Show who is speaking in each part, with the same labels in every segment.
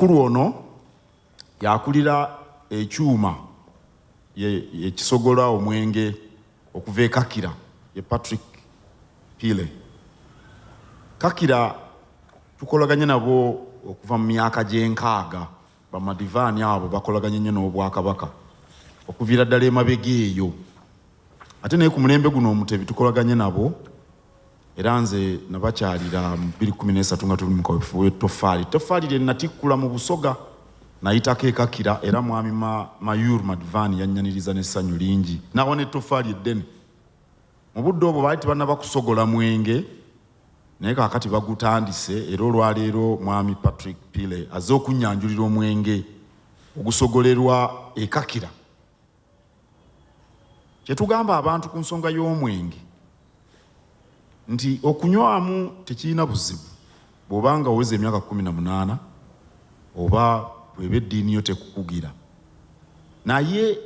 Speaker 1: Omukulu ono yakulira ekyuma ekisogola omwenge okuva e Kakira, ye Patrick Pile. Kakira tukolaganye nabo okuva mu myaka gy'enkaaga. Bamadivaani abo bakolaganye nnyo n'Obwakabaka okuviira ddala emabega eyo. Ate naye ku mulembe guno Omutebi tukolaganye nabo, era nze nabakyalira mu 2013 nga tuli mu kaweefube w'ettofaali. Ettoffaali lye natikkula mu Busoga nayitako e Kakira, era Mwami Mayur Madhvani yannyaniriza n'essanyu lingi n'awa n'ettofaali eddene. Mu budde obwo baali tebannaba kusogola mwenge, naye kaakati bagutandise, era olwaleero Mwami Patrick Pile azze okunnyanjulira omwenge ogusogolerwa e Kakira. Kye tugamba abantu ku nsonga y'omwenge nti okunywamu tekirina buzibu bw'oba nga oweza emyaka 18 oba bw'eba eddiini yo tekukugira, naye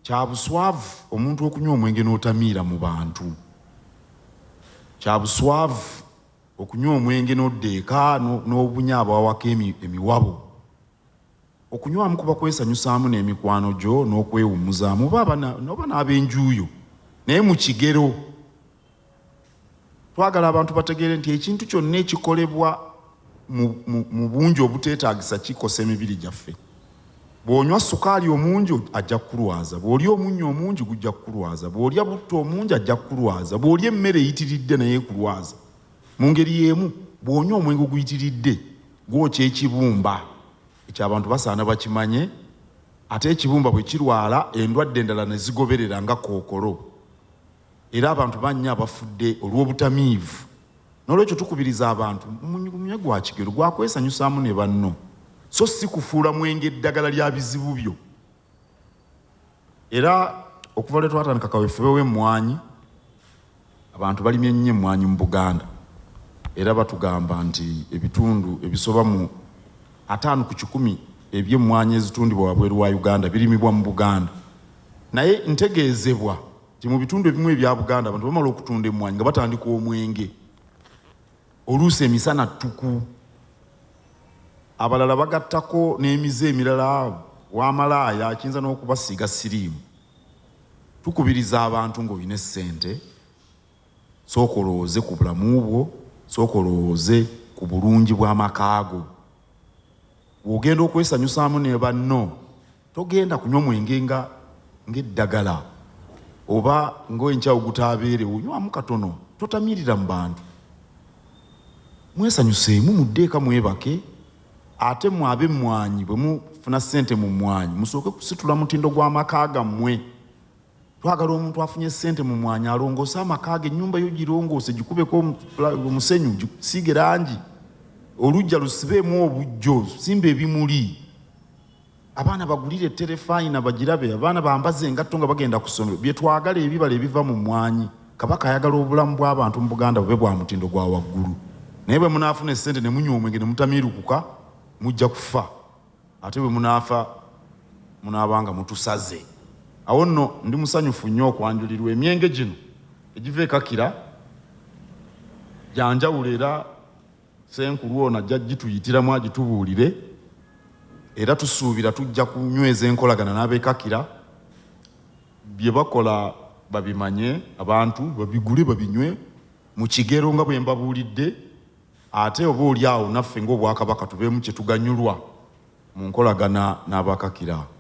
Speaker 1: kya buswavu omuntu okunywa omwenge n'otamiira mu bantu. Kya buswavu okunywa omwenge n'odda eka n'obunya abawaka emiwabo. Okunywamu kuba kwesanyusaamu n'emikwano gyo n'okwewummuzaamu oba n'ab'enju yo, naye mu kigero. Twagala abantu bategeere nti ekintu kyonna ekikolebwa mu bungi obuteetaagisa kikosa emibiri gyaffe. Bw'onywa sukaali omungi ajja kukulwaza, bw'olya omunnyo omungi gujja kukulwaza, bw'olya butto omungi ajja kukulwaza, bw'olya emmere eyitiridde naye ekulwaza. Mu ngeri y'emu, bw'onywa omwenge oguyitiridde gwokya ekibumba. Ekyo abantu basaana bakimanye. Ate ekibumba bwe kirwala, endwadde endala ne zigoberera nga kookolo. Era abantu bangi abafudde olw'obutamiivu. Noolwekyo tukubiriza abantu munywe gwa kigero, gwa kwesanyusaamu ne banno, so si kufuula mwenge eddagala lya bizibu byo. Era okuva lwe twatandika kaweefube w'emmwanyi, abantu balimye nnyo emmwanyi mu Buganda era batugamba nti ebitundu ebisoba mu 50% eby'emmwanyi ezitundibwa wabweru wa Uganda birimibwa mu Buganda. Naye ntegeezebwa nti mu bitundu ebimu ebya Buganda abantu bamala okutunda emmwanyi nga batandika omwenge oluusi emisana ttuku. Abalala bagattako n'emize emirala wamalaaya kiyinza n'okubasiiga siriimu. Tukubiriza abantu ng'olina essente sooka olowooze ku bulamu bwo, sooka olowooze ku bulungi bw'amaka go. Bw'ogenda okwesanyusaamu ne banno togenda kunywa mwenge nga ng'eddagala oba ng'enkya ogutaabeerewo, nywamu katono, totamiirira mu bantu. Mwesanyuseemu mudde eka mwebake. Ate mmwe ab'emmwanyi bwe mufuna ssente mu mmwanyi musooke kusitula mutindo gw'amaka gammwe. Twagala omuntu afunye ssente mu mmwanyi alongoose amaka ge, ennyumba yo girongoose, gikubeko omusenyu, gisiige langi, oluggya lusibeemu obuggyo, simba ebimuli. Abaana bagulire terefayina bagirabe, abaana bambaze engatto nga bagenda ku ssomero. Bye twagala ebibala ebiva mu mmwanyi. Kabaka ayagala obulamu bw'abantu mu Buganda bube bwa mutindo gwa waggulu. Naye bwe munaafuna essente ne munywa omwenge ne mutamiirukuka, mujja kufa. Ate bwe munaafa munaaba nga mutusaze. Awo nno ndi musanyufu nnyo okwanjulirwa emyenge gino egiva e Kakira gya njawulo era Ssenkulu ono ajja gituyitiramu agitubuulire era tusuubira tujja kunyweza enkolagana n'ab'e Kakira bye bakola babimanye abantu babigule babinywe mu kigero nga bwe mbabuulidde ate oba oli awo naffe ng'Obwakabaka tubeemu kye tuganyulwa mu nkolagana n'Abakakira.